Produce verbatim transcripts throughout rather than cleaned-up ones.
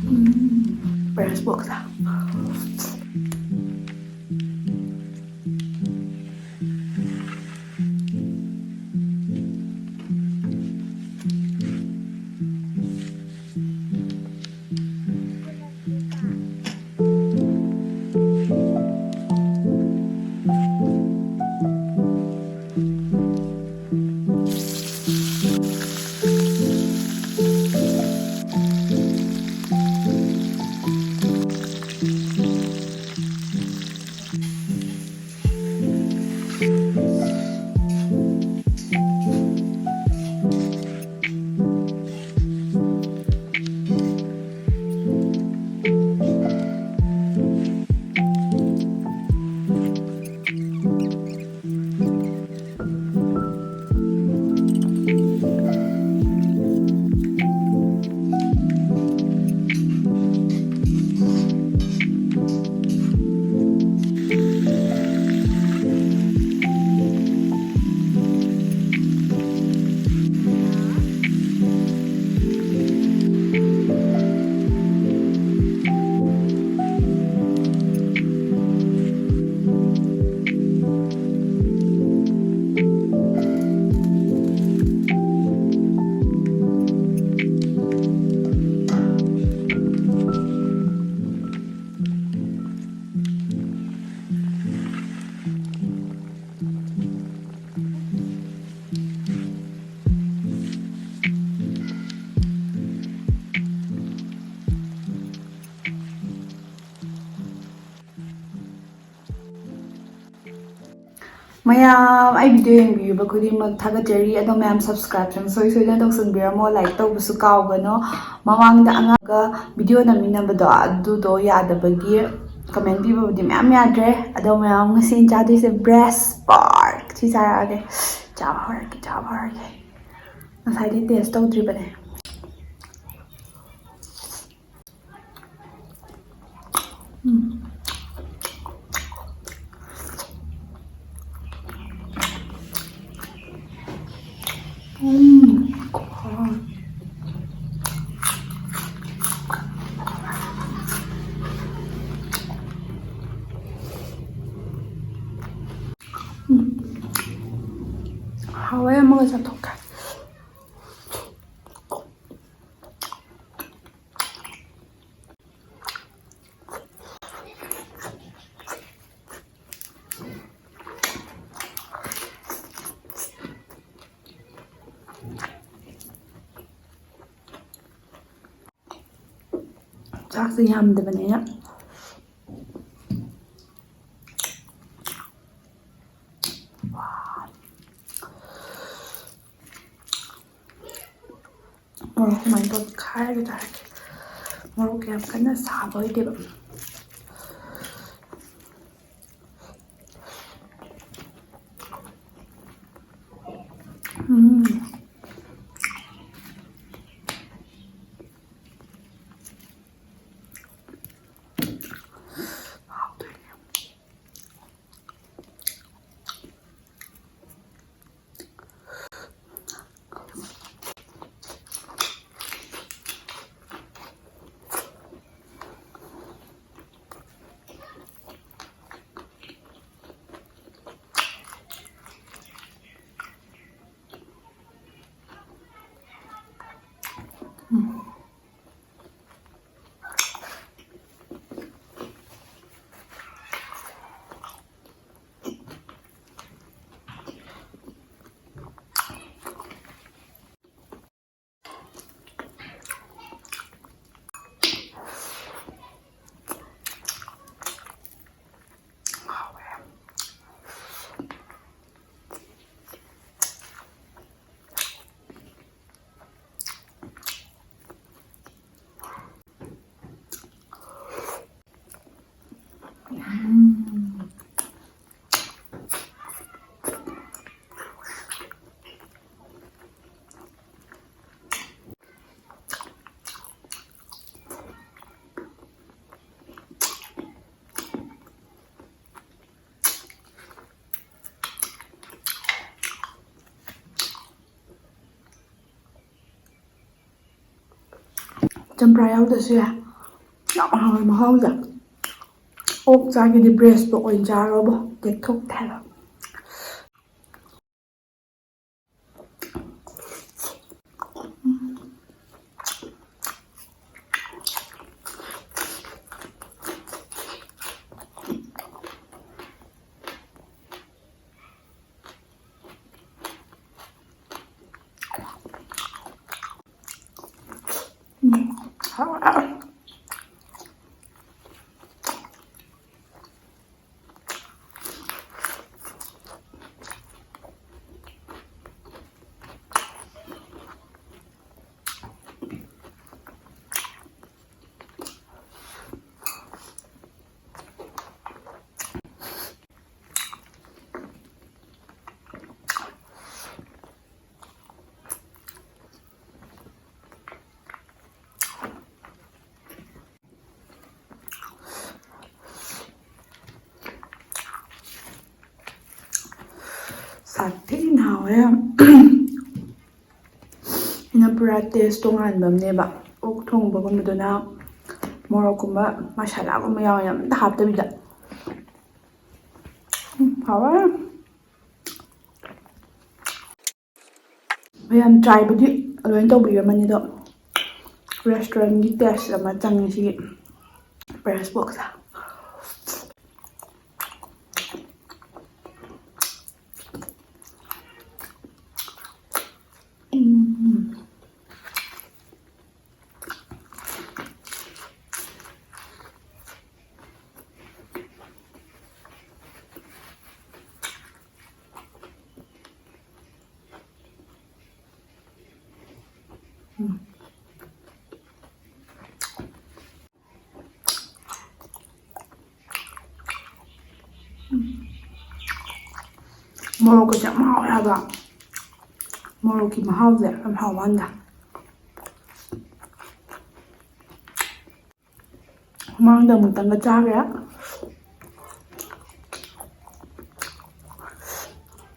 ꯎꯝ, brace ꯄꯣꯛꯁ꯫ ꯃꯌꯥꯝ, ꯑꯩ video ꯌꯦꯡꯕꯤꯕ ꯈꯨꯗꯤꯡꯃꯛ ꯊꯥꯒꯠꯆꯔꯤ꯫ ꯑꯗꯣ ꯃꯌꯥꯝ, subscribe ꯁꯨꯡꯁꯣꯏ ꯁꯣꯏꯗꯅ ꯇꯧꯁꯟꯕꯤꯔꯝꯃꯣ, like ꯇꯧꯕꯁꯨ ꯀꯥꯎꯒꯅꯣ꯫ ꯃꯃꯥꯡꯗ ꯑꯉꯥꯡꯒ video ꯅꯝꯃꯤꯟꯅꯕꯗꯣ, ꯑꯗꯨꯗꯣ ꯌꯥꯗꯕꯒꯤ comment ꯄꯤꯕꯕꯨꯗꯤ ꯃꯌꯥꯝ ꯌꯥꯗ꯭ꯔꯦ꯫ ꯑꯗꯣ ꯃꯌꯥꯝ, ꯉꯁꯤ ꯑꯩꯅ ꯆꯥꯗꯣꯏꯁꯦ breast pork꯫ ꯁꯤ ꯆꯥꯔꯛꯑꯒꯦ꯫ ꯆꯥꯕ ꯍꯧꯔꯒꯦ, ꯆꯥꯕ ꯍꯧꯔꯒꯦ꯫ ꯉꯁꯥꯏꯗꯤ taste ꯇꯧꯗ꯭ꯔꯤꯕꯅꯦ꯫ ꯎꯝ꯫ ꯎꯝ꯫ ꯍꯥꯎꯋꯦ, ꯑꯃꯒ ꯆꯥꯊꯣꯛꯀꯦ꯫ ꯆꯥꯛꯁꯦ ꯌꯥꯝꯗꯕꯅꯤꯅ꯫ ꯃꯣꯔꯣꯛ ꯁꯨꯃꯥꯏꯅ ꯇꯧꯔ ꯈꯥꯏꯔꯒ ꯆꯥꯔꯒꯦ꯫ ꯃꯣꯔꯣꯛ ꯌꯥꯝ ꯀꯟꯅ ꯁꯥꯕ ꯑꯣꯏꯗꯦꯕ꯫ ꯎꯝ꯫ ꯍꯥꯎꯗꯣꯏꯅꯦ꯫ ꯆꯝꯄ꯭ꯔꯥ ꯌꯥꯎꯗ꯭ꯔꯁꯨ ꯌꯥꯏ꯫ ꯌꯥꯝ ꯍꯥꯎꯋꯦ ꯃꯍꯥꯎꯁꯦ꯫ ꯑꯣꯛ ꯆꯥꯒꯦꯗꯤ ꯕ꯭ꯔꯦꯁꯇꯣ ꯑꯣꯏꯅ ꯆꯥꯔꯣꯕ, ꯇꯦꯛꯊꯣꯛꯇꯦ ꯍꯥꯏꯕ꯫ ꯊꯤꯅ ꯍꯥꯎꯋꯦ꯫ ꯑꯩꯅ ꯄꯨꯔꯥ ꯇꯦꯁ ꯇꯣꯉꯥꯟꯕ ꯑꯃꯅꯦꯕ꯫ ꯑꯣꯛ ꯊꯣꯡꯕꯒꯨꯝꯕꯗꯨꯅ ꯃꯣꯔꯣꯛꯀꯨꯝꯕ ꯃꯁꯥꯂꯥꯒꯨꯝꯕ ꯌꯥꯎꯋꯦ, ꯑꯝꯇ ꯍꯥꯞꯇꯕꯤꯗ꯫ ꯎꯝ, ꯍꯥꯎꯋꯦ꯫ ꯃꯌꯥꯝ ꯇ꯭ꯔꯥꯏꯕꯨꯗꯤ ꯂꯣꯏꯅ ꯇꯧꯕꯤꯔꯝꯃꯅꯤ, ꯑꯗꯣ ꯔꯦꯁꯇꯨꯔꯦꯟꯒꯤ ꯇꯦꯁ ꯑꯃ ꯆꯪꯉꯤ ꯁꯤꯒꯤ ꯕ꯭ꯔꯦꯁ ꯄꯣꯛꯁꯦ꯫ ꯎꯝ꯫ ꯃꯣꯔꯣꯛꯀꯁꯦ ꯌꯥꯝ ꯍꯥꯎꯋꯦ ꯍꯥꯏꯕ꯫ ꯃꯣꯔꯣꯛꯀꯤ ꯃꯍꯥꯎꯁꯦ ꯌꯥꯝ ꯍꯥꯎꯕ ꯋꯥꯅꯤꯗ꯫ ꯃꯃꯥꯡꯗ ꯑꯃꯨꯛꯇꯪꯒ ꯆꯥꯈ꯭ꯔꯦ꯫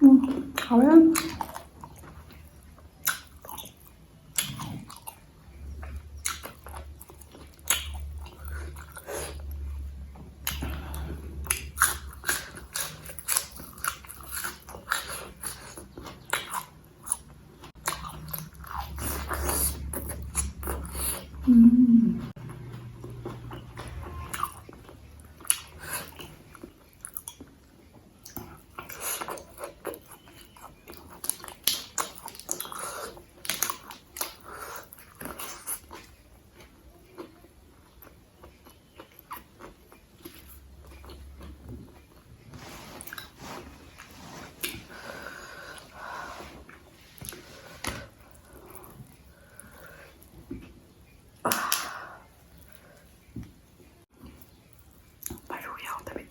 ꯎꯝ, ꯍꯥꯎꯋꯦ꯫ ꯎꯝ꯫ ꯃꯔꯨ ꯌꯥꯎꯗꯕꯤ꯫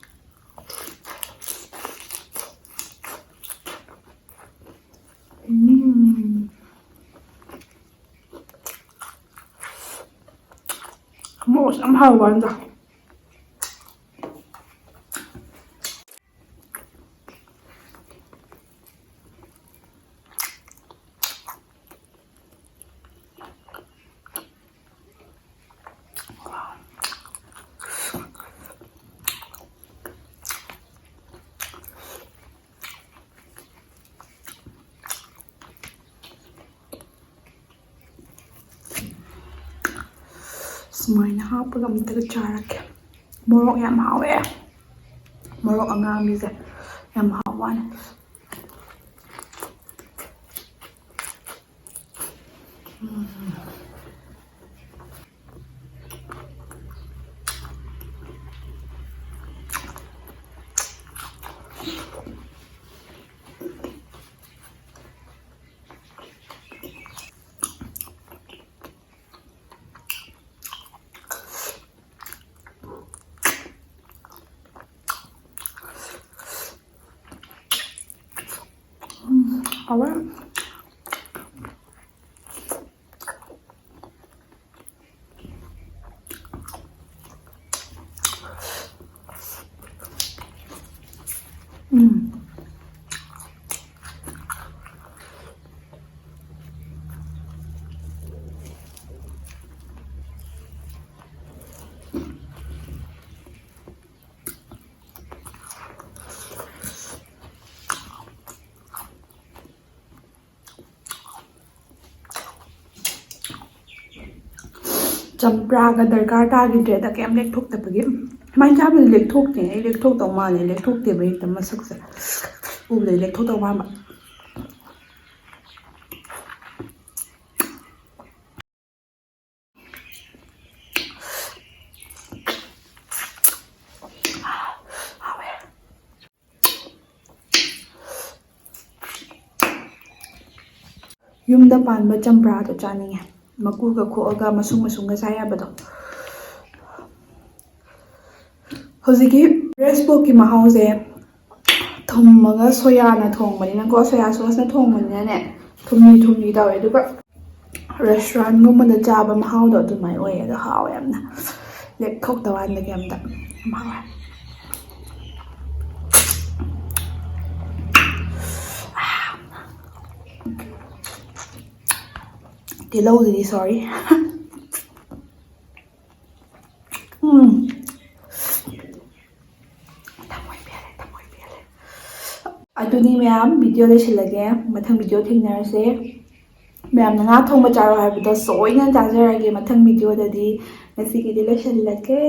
ꯎꯝ꯫ ꯃꯣꯔꯣꯛꯁꯦ ꯌꯥꯝ ꯍꯥꯎꯕ ꯋꯥꯅꯤꯗ꯫ ꯁꯨꯃꯥꯏꯅ ꯍꯥꯞꯄꯒ ꯑꯝꯇꯒ ꯆꯥꯔꯛꯀꯦ꯫ ꯃꯣꯔꯣꯛ ꯌꯥꯝ ꯍꯥꯎꯋꯦ꯫ ꯃꯣꯔꯣꯛ ꯑꯉꯥꯡꯕꯤꯁꯦ ꯌꯥꯝ ꯍꯥꯎꯕ ꯋꯥꯅꯤ꯫ ꯎꯝ꯫ ꯎꯝ, ꯍꯥꯎꯋꯦ꯫ ꯎꯝ꯫ ꯆꯝꯄ꯭ꯔꯥꯒ ꯗꯔꯀꯥꯔ ꯇꯥꯈꯤꯗ꯭ꯔꯦꯗ, ꯀꯩꯝ ꯂꯦꯛꯊꯣꯛꯇꯕꯒꯤ꯫ ꯁꯨꯃꯥꯏꯅ ꯆꯥꯕꯗꯤ ꯂꯦꯛꯊꯣꯛꯇꯦ꯫ ꯑꯩ ꯂꯦꯛꯊꯣꯛꯇꯧ ꯃꯥꯜꯂꯦ, ꯂꯦꯛꯊꯣꯛꯇꯦꯕ ꯍꯦꯛꯇ ꯃꯁꯛꯁꯦ꯫ ꯎꯕꯗꯩ ꯂꯦꯛꯊꯣꯛꯇꯧ ꯃꯥꯟꯕ꯫ ꯌꯨꯝꯗ ꯄꯥꯟꯕ ꯆꯝꯄ꯭ꯔꯥꯗꯣ ꯆꯥꯅꯤꯡꯉꯦ, ꯃꯀꯨꯒ ꯈꯣꯛꯑꯒ ꯃꯁꯨꯡ ꯃꯁꯨꯡꯒ ꯆꯥ ꯌꯥꯕꯗꯣ꯫ ꯍꯧꯖꯤꯛꯀꯤ ꯕ꯭ꯔꯦꯁ ꯄꯣꯔꯛꯀꯤ ꯃꯍꯥꯎꯁꯦ ꯊꯨꯝꯃꯒ ꯁꯣꯌꯥꯅ ꯊꯣꯡꯕꯅꯤꯅꯀꯣ, ꯁꯣꯌꯥ ꯁꯣꯁꯅ ꯊꯣꯡꯕꯅꯤꯅꯅꯦ, ꯊꯨꯝꯂꯤ ꯊꯨꯝꯂꯤ ꯇꯧꯋꯦ꯫ ꯑꯗꯨꯒ ꯔꯦꯁꯇꯨꯔꯦꯟꯒꯨꯝꯕꯗ ꯆꯥꯕ ꯃꯍꯥꯎꯗꯣ ꯑꯗꯨꯃꯥꯏꯅ ꯑꯣꯏꯌꯦ꯫ ꯑꯗꯣ ꯍꯥꯎꯋꯦ ꯌꯥꯝꯅ, ꯂꯦꯛꯊꯣꯛꯇ ꯋꯥꯟꯗꯒꯤ ꯑꯝꯇ꯫ ꯌꯥꯝ ꯍꯥꯎꯋꯦ꯫ ꯇꯤꯜꯍꯧꯗꯨꯗꯤ ꯁꯣꯔꯤ꯫ ꯎꯝ꯫ ꯊꯃꯣꯏ ꯄꯦꯜꯂꯦ, ꯊꯃꯣꯏ ꯄꯦꯜꯂꯦ꯫ ꯑꯗꯨꯗꯤ ꯃꯌꯥꯝ, ꯚꯤꯗꯤꯑꯣ ꯂꯣꯏꯁꯤꯜꯂꯒꯦ꯫ ꯃꯊꯪ ꯚꯤꯗꯤꯑꯣ ꯊꯦꯡꯅꯔꯁꯦ꯫ ꯃꯌꯥꯝꯅ ꯉꯥ ꯊꯣꯡꯕ ꯆꯥꯔꯣ ꯍꯥꯏꯕꯗꯣ ꯁꯣꯏꯗꯅ ꯆꯥꯖꯔꯒꯦ꯫ ꯃꯊꯪ ꯚꯤꯗꯤꯑꯣꯗꯗꯤ ꯉꯁꯤꯒꯤꯗꯤ ꯂꯣꯏꯁꯤꯜꯂꯒꯦ꯫